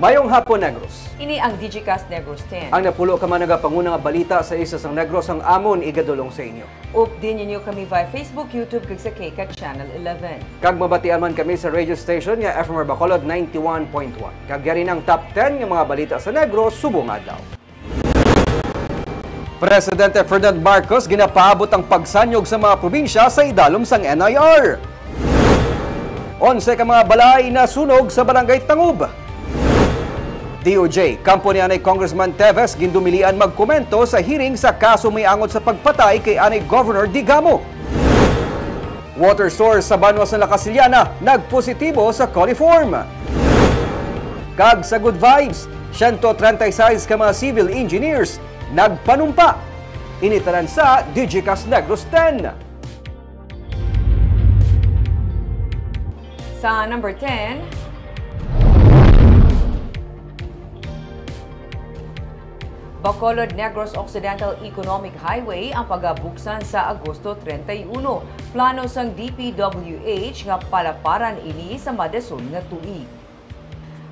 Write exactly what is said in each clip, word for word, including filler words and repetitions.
Mayong hapon, Negros. Ini ang Digicast Negros ten. Ang napulo ka mga nagapanguna nga balita sa isla sang Negros ang amon igadulong sa inyo. Update ninyo kami via Facebook, YouTube, kag sa KCAT Channel eleven. Kag mabatian man kami sa radio station nga F M R Bacolod ninety-one point one. Kag yari na ang top ten nga mga balita sa Negros subong adlaw. Presidente Ferdinand Marcos ginapaabot ang pagsanyog sa mga probinsya sa idalom sang N I R. Onse ka mga balay nasunog sa Barangay Tangub. D O J, kampo ni anay Congressman Teves gindumilian magkomento sa hearing sa kaso may angot sa pagpatay kay anay Governor Digamo. Water source sa banwa sa La Casillana nagpositibo sa coliform. Kag sa Good Vibes, siyento treinta y seis ka mga civil engineers nagpanumpa. Ini tanan sa Digicast Negros ten. Sa number ten, Bacolod Negros Occidental Economic Highway ang pagabuksan sa Agosto treinta y uno. Plano sang D P W H nga palaparan ini sa madason nga tuig.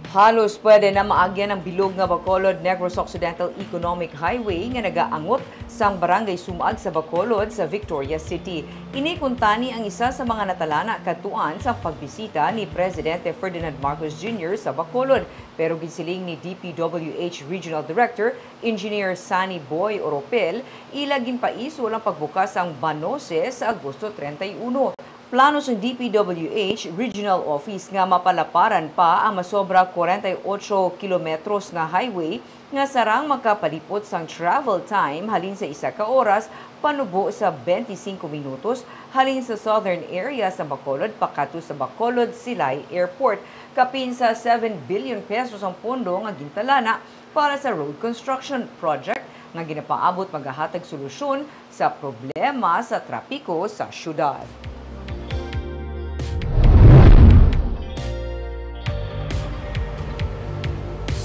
Halos pwede na maagyan ang bilog nga Bacolod Negros Occidental Economic Highway nga nagaangot sang Barangay Sumag sa Bacolod sa Victoria City. Ini kuntani ang isa sa mga natalana katuan sang pagbisita ni Presidente Ferdinand Marcos Junior sa Bacolod. Pero ginsiling ni D P W H Regional Director Engineer Sunny Boy Oropel, ila ginpaisol ang pagbukas sang banose sa Agosto treinta y uno. Plano sang D P W H Regional Office nga mapalaparan pa ang masobra kwarenta y ocho kilometros nga highway nga sarang makapalipot sang travel time halin sa isa ka oras panubo sa twenty-five minutos halin sa southern area sa Bacolod pakadto sa Bacolod Silay Airport. Kapin sa seven billion pesos ang pondo nga gintalana para sa road construction project nga ginapaabot magahatag solusyon sa problema sa trapiko sa syudad.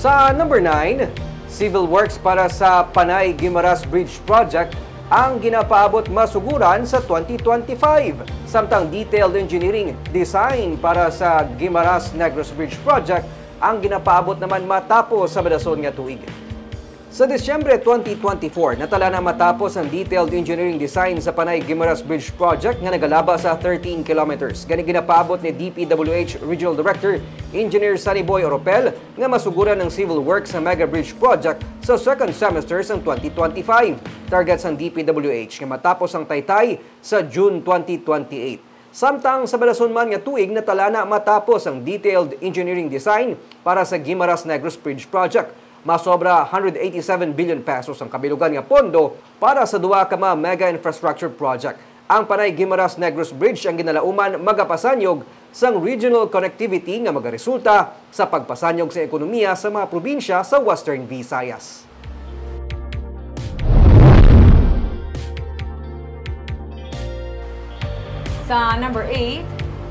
Sa number nine, civil works para sa Panay Guimaras Bridge Project ang ginapaabot masuguran sa twenty twenty-five, samtang detailed engineering design para sa Guimaras Negros Bridge Project ang ginapaabot naman matapos sa madason nga tuig. Sa Disyembre twenty twenty-four, natala na matapos ang detailed engineering design sa Panay Guimaras Bridge Project nga nagalaba sa thirteen kilometers. Gani ginapaabot ni D P W H Regional Director Engineer Sunny Boy Oropel nga masuguran ang civil work sa mega bridge project sa second semester sang twenty twenty-five. Target sang D P W H nga matapos ang taytay sa June twenty twenty-eight. Samtang sa balason man nga tuig, natala na matapos ang detailed engineering design para sa Guimaras Negros Bridge Project. Masobra hundred eighty-seven billion pesos ang kabilugan nga pondo para sa duha ka mga mega infrastructure project. Ang Panay Guimaras Negros Bridge ang ginalauman magapasanyog sang regional connectivity nga magaresulta sa pagpasanyog sa ekonomiya sa mga probinsya sa Western Visayas. Sa number eight,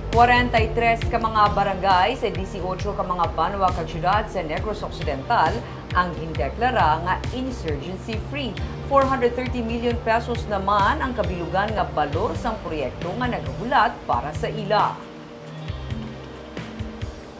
kwarenta y tres ka mga barangay sa dieciocho ka mga banwa kag syudad sa Negros Occidental ang gindeklara nga insurgency-free. Four hundred thirty million pesos naman ang kabilugan nga balor sang proyekto nga nagahulat para sa ila.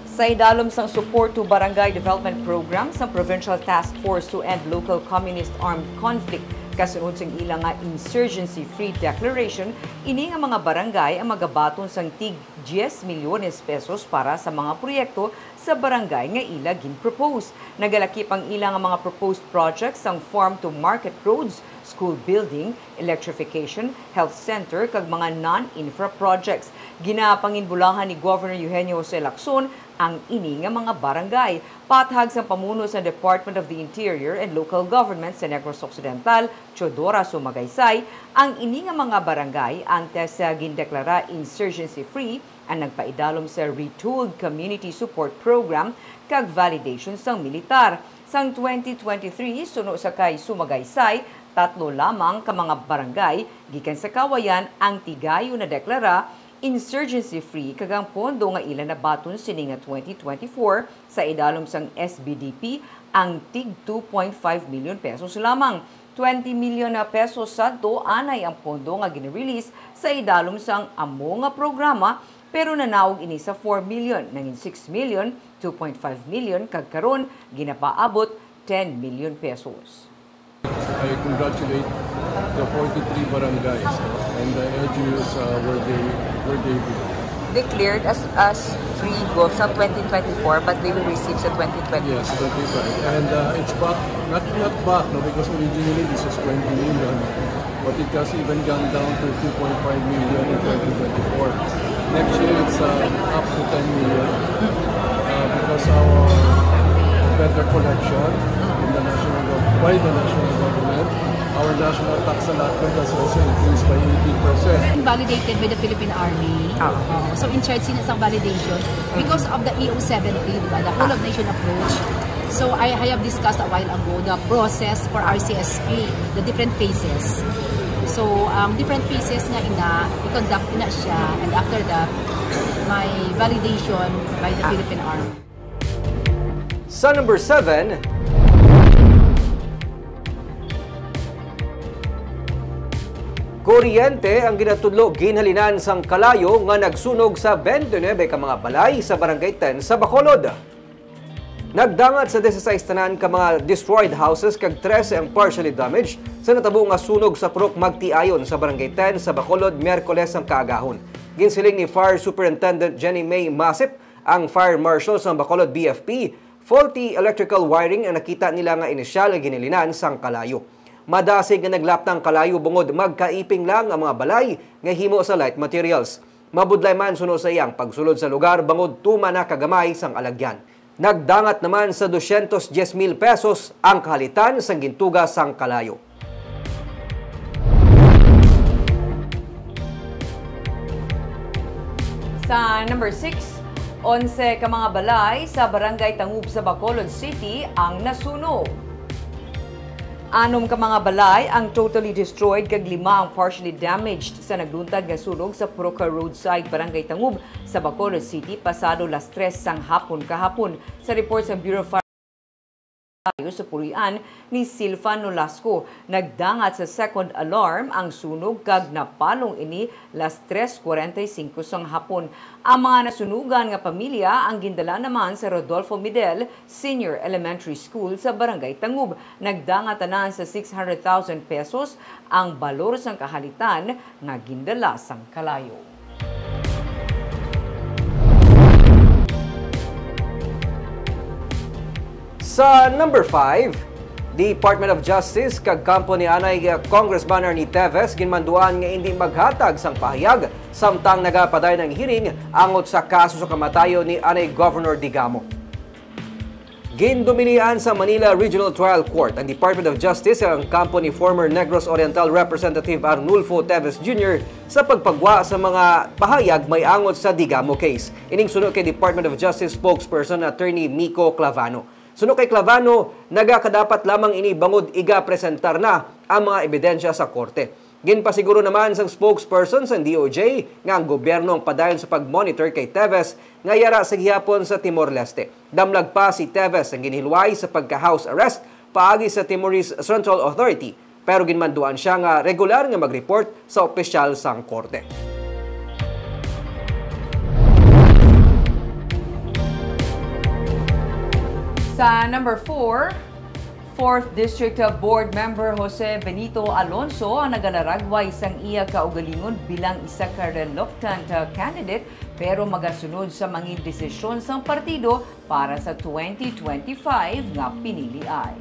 Sa idalom sang Support to Barangay Development Program sang Provincial Task Force to End Local Communist Armed Conflict, kasunod sang ila nga insurgency-free declaration, ini nga mga barangay ang magabaton sang tig dies milyones pesos para sa mga proyekto sa barangay nga ila ginpropose. Nagalakip ang ila nga mga proposed projects sang farm to market roads, school building, electrification, health center, kag mga non-infra projects. Ginapanginbulahan ni Governor Eugenio Jose Lacson ang ini nga mga barangay. Pathag sang pamuno sa Department of the Interior and Local Government sa Negros Occidental, Teodora Sumagaysay, ang ini nga mga barangay antes sa gindeklara insurgency-free ang nagpaidalom sa Retooled Community Support Program kag validation sang militar. Sang twenty twenty-three, suno sa kay Sumagaysay, tatlo lamang ka mga barangay gikan sa Kawayan ang tigayo nadeklara insurgency-free, kag ang pondo nga ila nabaton sini nga twenty twenty-four sa idalom sang S B D P ang tig two point five million pesos lamang. Twenty million na pesos sadto anay ang pondo nga gin-release sa idalom sang amo nga programa Pero nanaog ini sa four million, nangin six million, two point five million, kag karon ginapaabot ten million pesos. I congratulate the forty-three barangays and the L G Us uh, where they where they belong. Declared as as free gov sa twenty twenty-four, but they will receive sa twenty twenty-five. Yes, twenty-five. And uh, it's back, not not back, no, because originally this was twenty million, but it has even gone down to two point five million in twenty twenty-four. Next year, it's uh, up to ten million uh, because our better collection from the national gov- by the national government, our national tax allotment has also increased by eighteen percent. Validated by the Philippine Army. Oo. So in charge sila sa validation because of the E O seventy, di ba? The whole of nation approach. So I, I have discussed a while ago the process for R C S P, the different phases. So ang different phases nga ina, i-conduct na siya, and after that, may validation by the Philippine Army. Sa number seven, kuryente ang ginatudlo ginhalinan sang kalayo nga nagsunog sa twenty-nine ka mga balay sa Barangay ten sa Bacolod. Nagdangat sa disisais tanan ka mga destroyed houses kag trese ang partially damaged sa natabo nga sunog sa purok Magtiayon sa Barangay ten sa Bacolod, Miyerkules sang kaagahon. Ginsiling ni Fire Superintendent Jenny May Masip, ang Fire Marshal sang Bacolod B F P, faulty electrical wiring ang nakita nila nga inisyal nga ginhalinan sang kalayo. Madasig nga naglaptang kalayo bangod magkaiping lang ang mga balay nga himo sa light materials. Mabudlay man suno sa iyang pagsulod sa lugar bangod tuman na kagamay sang alagyan. Nagdangat naman sa dosyentos dyes mil pesos ang kahalitan sang gintuga sang kalayo. Sa number six, onse ka mga balay sa Barangay Tangub sa Bacolod City ang nasunog. Anom ka mga balay ang totally destroyed kag lima ang partially damaged sa nagluntad nga sunog sa Proca Roadside, Barangay Tangub sa Bacolod City pasado las tres sang hapon kahapon. Sa report sa Bureau of Fire sa Purian ni Silvan Nolasco, nagdangat sa second alarm ang sunog kag napalong ini las tres cuarenta y cinco sang hapon. Ang mga nasunugan nga pamilya ang gindala naman sa Rodolfo Midel Senior Elementary School sa Barangay Tangub. Nagdangat tanan sa six hundred thousand pesos ang balor sang kahalitan nga gindala sang kalayo. Sa number five, Department of Justice kag kampo ni anay Congressman Ernie Teves ginmanduan nga indi maghatag sang pahayag samtang nagapadayon ang hearing angot sa kaso sa kamatayon ni anay Governor Digamo. Gindumilian sa Manila Regional Trial Court ang Department of Justice ang kampo ni former Negros Oriental Representative Arnulfo Teves Junior sa pagpagwa sa mga pahayag may angot sa Digamo case. Ining suno kay Department of Justice spokesperson Attorney Miko Clavano. Suno kay Clavano, nagakadapat lamang ini bangod igapresentar na ang mga ebidensya sa korte. Ginpasiguro naman sang spokesperson sang D O J nga ang gobyerno ang padayon sa pag-monitor kay Teves nga yara sa gihapon sa Timor-Leste. Damlag pa si Teves ang ginhilway sa pagka-house arrest paagi sa Timorese Central Authority, pero ginmanduan siya nga regular nga mag-report sa opisyal sang korte. Sa number four, Fourth District Board Member Jose Benito Alonso ang nagalaragway sang iya kaugalingon bilang isa ka reluctant, uh, candidate, pero magasunod sa mangin desisyon sang partido para sa twenty twenty-five nga piniliay.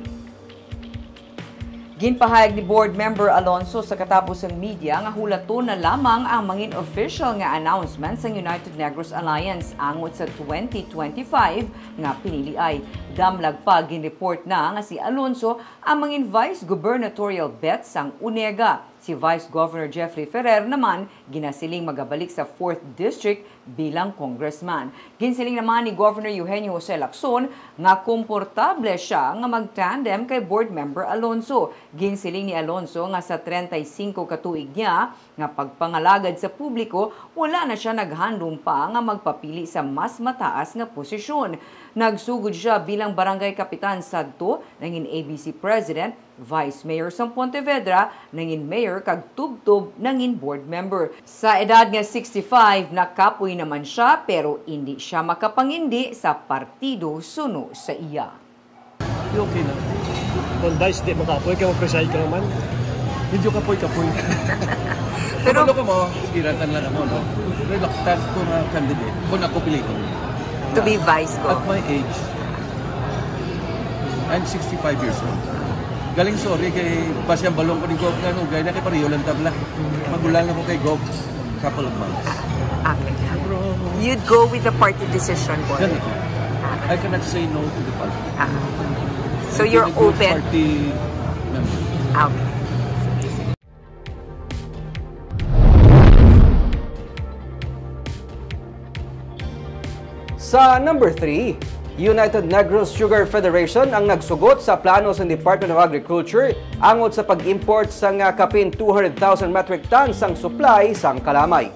Ginpahayag ni Board Member Alonso sa katapos sang media nga hulaton na lamang ang mangin official nga announcement sang United Negros Alliance angot sa twenty twenty-five nga piniliay. Damlag pa, ginreport na nga si Alonso ang mangin vice gubernatorial bet sang UNEGA. Si Vice Governor Jeffrey Ferrer naman ginasiling magabalik sa Fourth District bilang congressman. Ginsiling naman ni Governor Eugenio Jose Lacson nga komportable siya nga mag-tandem kay Board Member Alonso. Ginsiling ni Alonso nga sa treinta y cinco ka tuig niya nga pagpangalagad sa publiko, wala na siya naghandom pa nga magpapili sa mas mataas nga posisyon. Nagsugod siya bilang barangay kapitan sadto, nangin A B C President, Vice Mayor sang Pontevedra, nangin mayor kag tubtob nangin board member. Sa edad nga sixty-five, nakapoy naman siya, pero indi siya makapangindi sa partido suno sa iya. Okay na. Kung vice di mo kapoy, kaya mag-preside ka naman. Medyo kapoy-kapoy. Pero ano ka mo, hiratan lang mo, no? Reluctant ko nga candidate kung ako piliton. To be vice ko. At my age, I'm sixty-five years old. Galing sorry kay Basyang Balong ko ni Gov nga no, gaya na kay Pareho lang tabla. Magulang ako kay Gov couple of months. Okay. You'd go with the party decision, boy. Ganun. I cannot say no to the party. So you're Hindi ko open. Party member. Okay. Sa number three, United Negros Sugar Federation ang nagsugot sa plano sa Department of Agriculture angot sa pag-import sang kapin two hundred thousand metric tons sang supply sang kalamay.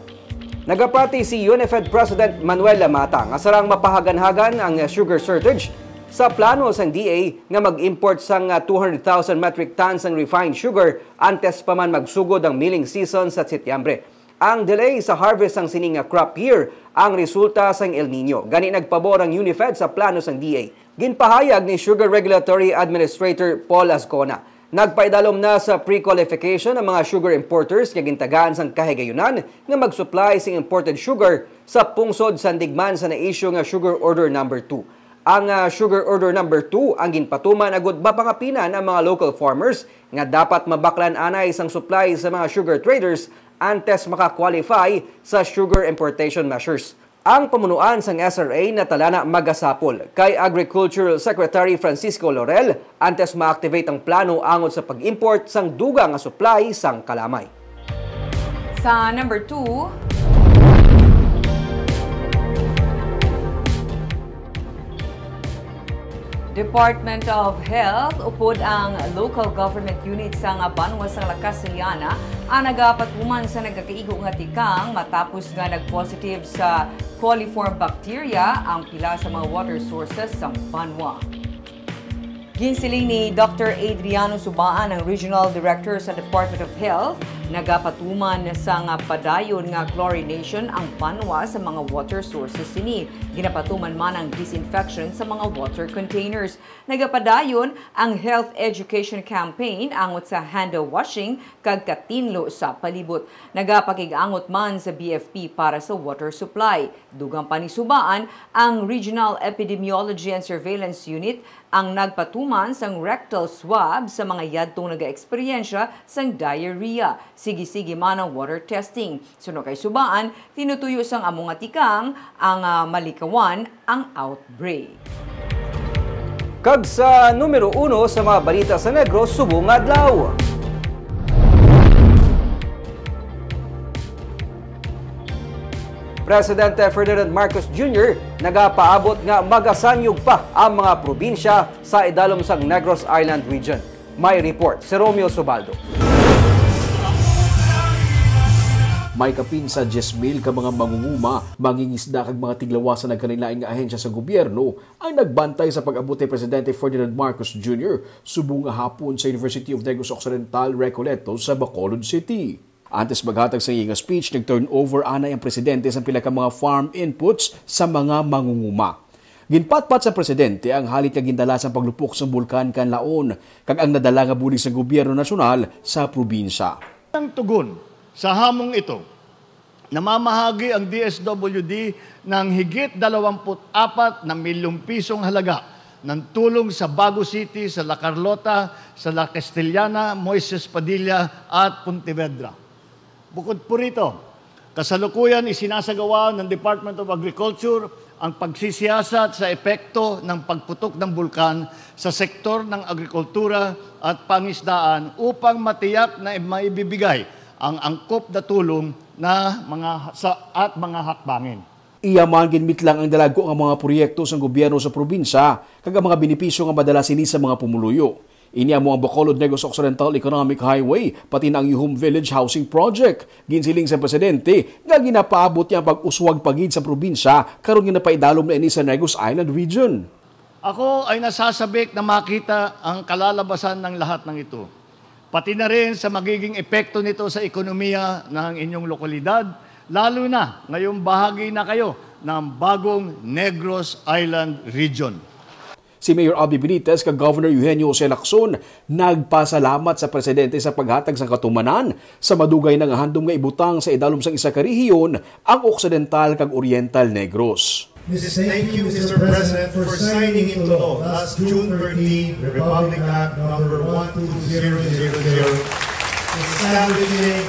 Nagapati si UNIFED President Manuel Lamata nga sarang mapahaganhagan ang sugar shortage sa plano sang D A nga mag-import sang two hundred thousand metric tons sang refined sugar antes pa man magsugod ang milling season sa Setyembre. Ang delay sa harvest sang sini nga crop year ang resulta sang El Niño. Gani nagpabor ang UNIFED sa plano sang D A. Ginpahayag ni Sugar Regulatory Administrator Paul Azcona, nagpaidalom na sa pre-qualification ang mga sugar importers nga gintagaan sang kahigayunan nga mag-supply sing imported sugar sa pungsod, sandig man sa na-issue nga Sugar Order Number Two. Ang ah, Sugar Order Number Two ang ginpatuman agud mapangapinan ang mga local farmers nga dapat mabaklan anay sang supply sa mga sugar traders antes maka-qualify sa sugar importation measures. Ang pamunuan sang S R A natala na magasapol kay Agricultural Secretary Francisco Laurel antes ma-activate ang plano angot sa pag-import sang dugang nga supply sang kalamay. Sa number two, Department of Health upod ang local government unit sa nga banwa sa La Castellana ang nagapatuman sa nagakaigo nga tikang matapos nga nagpositive sa coliform bacteria ang pila sa mga water sources sa banwa. Ginsiling ni Doctor Adriano Subaan, ang Regional Director sa Department of Health, nagapatuman sa nga padayon nga chlorination ang banwa sa mga water sources sini. Ginapatuman man ang disinfection sa mga water containers. Nagapadayon ang health education campaign angot sa hand washing kag katinlo sa palibot. Nagapakig-angot man sa B F P para sa water supply. Dugang pa ni Subaan, ang Regional Epidemiology and Surveillance Unit ang nagpatuman sang rectal swab sa mga yadtong nagaeksperyensya sang diarrhea. Sige-sige man ang water testing. Suno kay Subaan, tinutuyo sang amo nga tikang ang ah, malikawan ang outbreak. Kag sa numero uno sa mga balita sa Negros subong adlaw. Presidente Ferdinand Marcos Junior nagapaabot nga magasanyog pa ang mga probinsya sa idalom sang Negros Island Region. May report si Romeo Subaldo. May kapin sa diyes mil ka mga mangunguma, mangingisda kag mga tiglawas sa nagkalain-lain nga ahensya sa gobyerno ang nagbantay sa pag-abot ni Presidente Ferdinand Marcos Junior subong nga hapon sa University of Negros Occidental, Recoletos sa Bacolod City. Antes maghatag sa iya nga speech, nag-turnover anay ang presidente sa pila ka mga farm inputs sa mga mangunguma. Ginpatpat sa presidente ang halit nga gindala sa paglupok sang Bulkan Kanlaon kag ang nadala nga bulig sa gobyerno nasyonal sa probinsya. Ang tugon sa hamong ito, namamahagi ang D S W D ng higit dalawampu't apat na milyong pisong halaga ng tulong sa Bago City, sa La Carlota, sa La Castellana, Moises Padilla at Pontevedra. Bukod po rito, kasalukuyan isinasagawa ng Department of Agriculture ang pagsisiyasat sa epekto ng pagputok ng bulkan sa sektor ng agrikultura at pangisdaan upang matiyak na maibibigay ang angkop na tulong na mga sa at mga hakbangin. Iya man ginmitlang ang dalagko nga mga proyekto sang gobyerno sa probinsya kag ang mga benepisyo nga madala sini sa mga pumuluyo. Ini amo ang Bacolod Negros Occidental Economic Highway, pati na ang Yuhum Village Housing Project. Ginsiling sa presidente nga ginapaabot niya ang pag-uswag pa gid sa probinsya karon nga napaidalom na ini sa Negros Island Region. Ako ay nasasabik na makita ang kalalabasan ng lahat ng ito. Pati na rin sa magiging epekto nito sa ekonomiya ng inyong lokalidad, lalo na ngayong bahagi na kayo ng bagong Negros Island Region. Si Mayor Abby Benitez kag Governor Eugenio Jose Lacson nagpasalamat sa presidente sa paghatag sang katumanan sa madugay na nga handom nga ibutang sa idalom sang isa ka rehiyon ang Occidental kag Oriental Negros. Thank you, Mister President, for signing into law last June thirteen, Republic Act number one two zero zero zero, establishing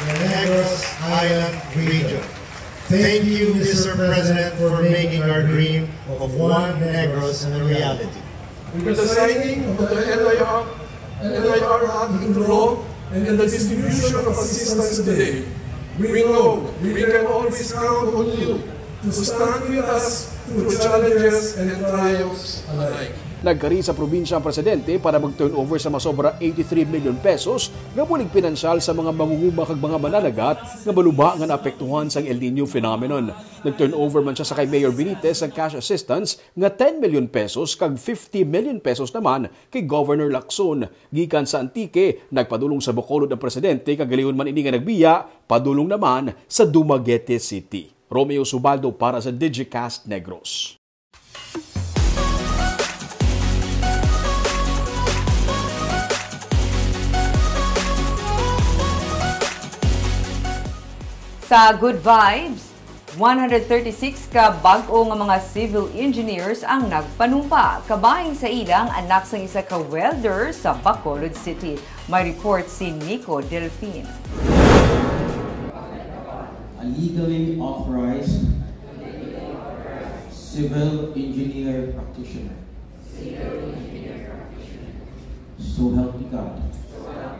the Negros Island Region. Thank you, Mister President, for making our dream of one Negros a reality. With the signing of the N I R, N I R Act into law and the distribution of assistance today, we know we can always count on you to stand with us through challenges and triumphs alike. Nagkari sa probinsya ang presidente para mag-turnover sa masobra eighty-three million pesos nga bulig pinansyal sa mga mangunguma kag mga mananagat nga maluba nga naapektuhan sang El Niño phenomenon. Nag-turnover man siya sa kay Mayor Benitez sang cash assistance nga ten million pesos kag fifty million pesos naman kay Governor Lacson. Gikan sa Antique, nagpadulong sa Bacolod ang presidente kag galiyon man ini nga nagbiya padulong naman sa Dumaguete City. Romeo Subaldo para sa Digicast Negros. Sa Good Vibes, one hundred thirty-six ka bag-o nga mga civil engineers ang nagpanumpa kabahin sa ilang anak sang isa ka welder sa Bacolod City. May report si Nico Delfin. A legally authorized civil engineer practitioner. So help me God.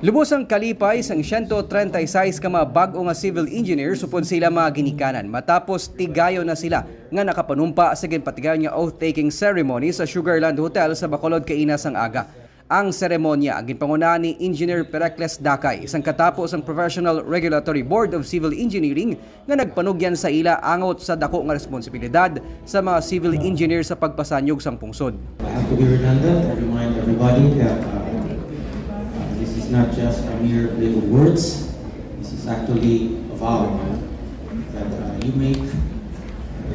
Lubos ang kalipay sang siyento treinta y seis ka mga bag-o nga civil engineers upod sa ila mga ginikanan matapos tigayon na sila nga nakapanumpa sa ginpatigayon nga oath-taking ceremony sa Sugarland Hotel sa Bacolod kaina sang aga. Ang seremonya ang ginpangunahan ni Engineer Pericles Dakay, sang katapo sang Professional Regulatory Board of Civil Engineering, nga nagpanugyan sa ila angot sa dako nga responsibilidad sa mga civil engineer sa pagpasanyog sang pungsod. I have to be redundant and remind everybody that, uh, uh, this is not just a mere little words. This is actually a vow that, uh, you make,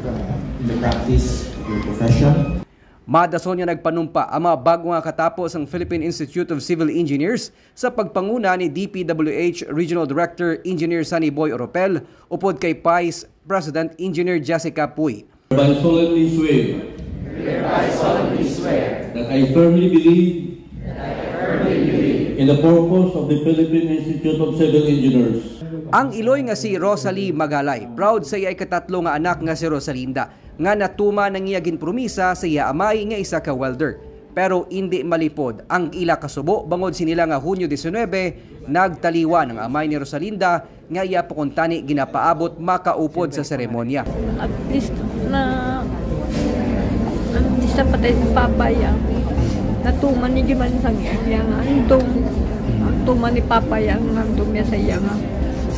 uh, in the practice of your profession. Madason nga nagpanumpa ang mga bag-o nga katapo sang Philippine Institute of Civil Engineers sa pagpanguna ni D P W H Regional Director Engineer Sunny Boy Oropel upod kay Vice President Engineer Jessica Puy. Hereby solemnly swear. Hereby solemnly swear. That I firmly believe. That I firmly believe. In the purpose of the Philippine Institute of Civil Engineers. Ang iloy nga si Rosalie Magalay, proud sa iya ikatatlo nga anak nga si Rosalinda, nga natuman ang iya ginpromisa sa iya amay nga isa ka welder. Pero indi malipod ang ila kasubo bangod sini lang nga Hunyo diecinuebe, nagtaliwan ang amay ni Rosalinda nga iya pa kuntani ginapaabot makaupod sa seremonya. At least na, at least na patay si Papa ya. Natuman ni Jiman sang iya nga antum. Ang tuman ni Papa ya, ang antum ya sa iya nga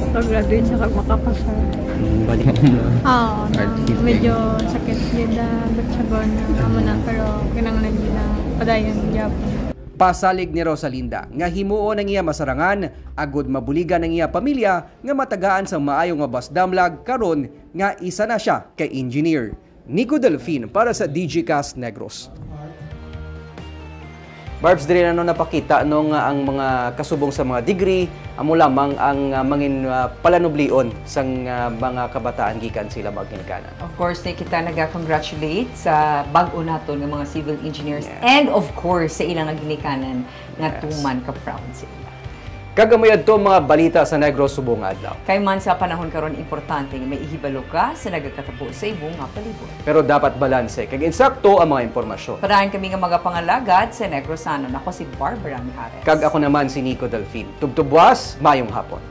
pag-graduate sa kag makapasar. Mm, balik na. Oo, na, medyo sakit gid, ah, but sa na, amo na, pero kinahanglan gid na padayon gyapon. Pasalig ni Rosalinda nga himuon ang iya masarangan agud mabuligan ang iya pamilya nga matagaan sang maayo nga basdamlag karon nga isa na sia ka engineer. Nico Delfin para sa Digicast Negros. Barbs, diri na, no, napakita, no, nga ang mga kasubong sa mga degree amo lamang ang, ah, mangin, ah, palanublion sang, ah, mga kabataan gikan sila mga ginikanan. Of course, ni kita naga-congratulate sa bag-o naton nga mga civil engineers. Yes. And of course, sa ilang ginikanan nga, yes, tuman ka proud sila. Kag amoy adto ang mga balita sa Negros subong nga adlaw. Kay man sa panahon karon, importante nga may ihibalo ka sa nagakatapo sa imo nga palibot. Pero dapat balanse kag insakto ang mga impormasyon. Padayon kami nga magapangalagad sa Negrosanon. Ako si Barbara Mijares. Kag ako naman si Nico Delfin. Tubtubwas, mayong hapon.